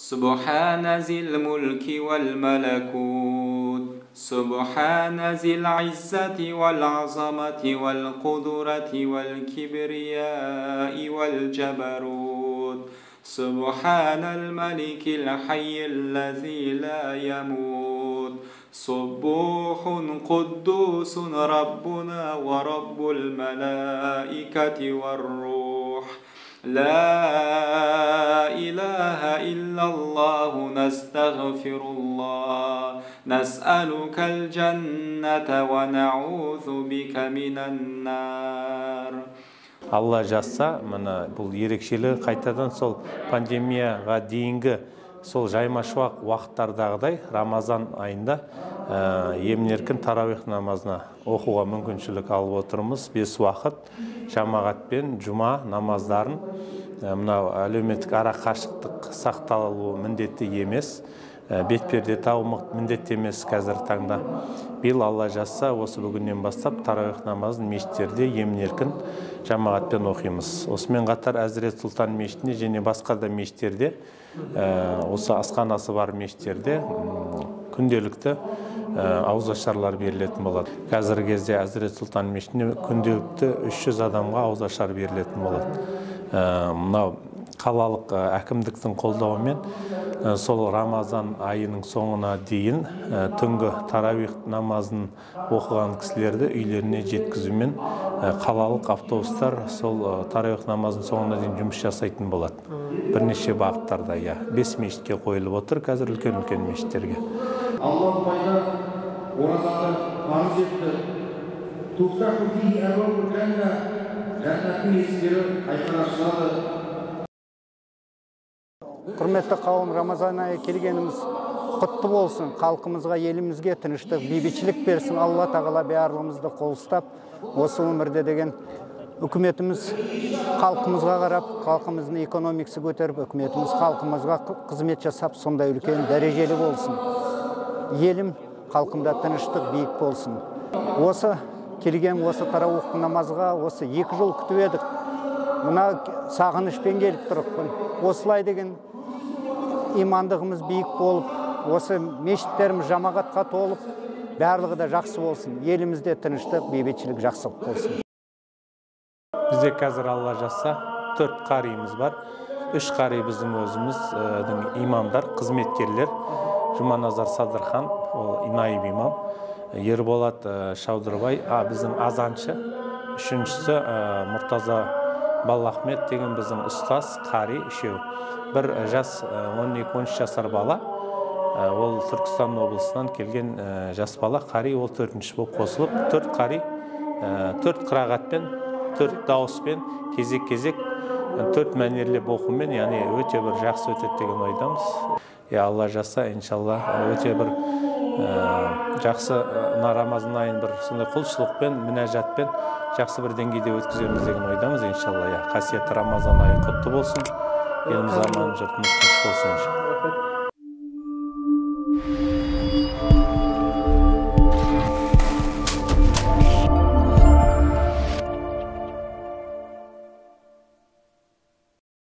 سبحان ذي الملك والملكوت، سبحان ذي العزة والعظمة والقدرة والكبرياء والجبروت، سبحان الملك الحي الذي لا يموت، سبوح قدوس ربنا ورب الملائكة والروح، لا إله إلا الله، نستغفر الله، نسألك الجنة ونعوذ بك من النار. Алла жазса, мына бұл ерекшелігі қайтадан сол пандемияға дейінгі сол жайма-шуақ уақыттардағыдай Рамазан айында емін-еркін тарауих намазына оқуға мүмкіншілік алып отырмыз. 5 уақыт жамағатпен жұма намаздарын мынау әлеуметтік ара қашықтық сақталуы міндетті емес, бетперде тағу міндетті емес қазіргі таңда. Биыл Алла жазса, осы бүгіннен бастап тарауих намазын мешіттерде емін-еркін жамағатпен оқимыз. Осымен қатар Әзірет Сұлтан мешітінде және басқа да мешіттерде, осы асханасы бар мешіттерде күнделікті ауызашарлар берілетін болады. Қазіргі кезде Әзірет Сұлтан мешітінде күнделікті 300 адамға ауызашар берілетін болады. Мынау қалалық әкімдіктің қолдауымен сол Рамазан айының соңына дейін түнгі тарауих намазын оқыған кісілерді үйлеріне жеткізумен қалалық автобустар сол тарауих намазының соңына дейін жұмыс жасайтын болады. Бірнеше бағыттарда, иә, 5 мешітке қойылып отыр қазір, үлкен-үлкен мешіттерге. Алла пайда оразаны парыз етті. Туфтаху фихи абуабул жанна, жәннаттың есіктері айқара ашылады. Құрметті қауым, Рамазан айы келгеніміз құтты болсын. Халқымызға, елімізге тыныштық, бейбітшілік берсін. Алла тағала барлығымызды қол ұстап, осы өмірде деген үкіметіміз халқымызға қарап, халқымыздың экономикасы көтеріп, үкіметіміз халқымызға қызмет жасап, сондай үлкен дәрежелі болсын. Елім, халқымда тыныштық, биік болсын. Осы келген осы тарауих намазға осы 2 жыл күтіп едік. Мына сағынышпен келіп тұрықпын. Осылай деген имандығымыз биік болып, осы мешіттеріміз жамағатқа толып, барлығы да жақсы болсын. Елімізде тыныштық, бейбітшілік, жақсылық болсын. Бізде қазір Алла жазса 4 қариымыз бар. 3 қари біздің өзіміздің имамдар, қызметкерлер. Жұманазар Садырхан, ол наиб имам. Ерболат Шаудырбай, біздің азаншы. Үшіншісі Мұртаза Баллахмет деген біздің ұстаз, қари, үшеу. Бір жас 12-13 жасар бала, ол Түркістан облысынан келген жас бала, қари, ол 4-ші болып қосылып, 4 қари, 4 қырағатпен, 4 дауыспен, кезек-кезек, 4 мәнерлеп оқумен, яғни өте бір жақсы өтеді деген ойдамыз. Алла жазса, иншалла, өте бір жақсы Рамазан айын бір сондай құлшылықпен, мінәжатпен жақсы бір деңгейде өткіземіз деген ойдамыз, иншалла. Қасиетті Рамазан айы құтты болсын, еліміз аман, жұртымыз тыныш болсын.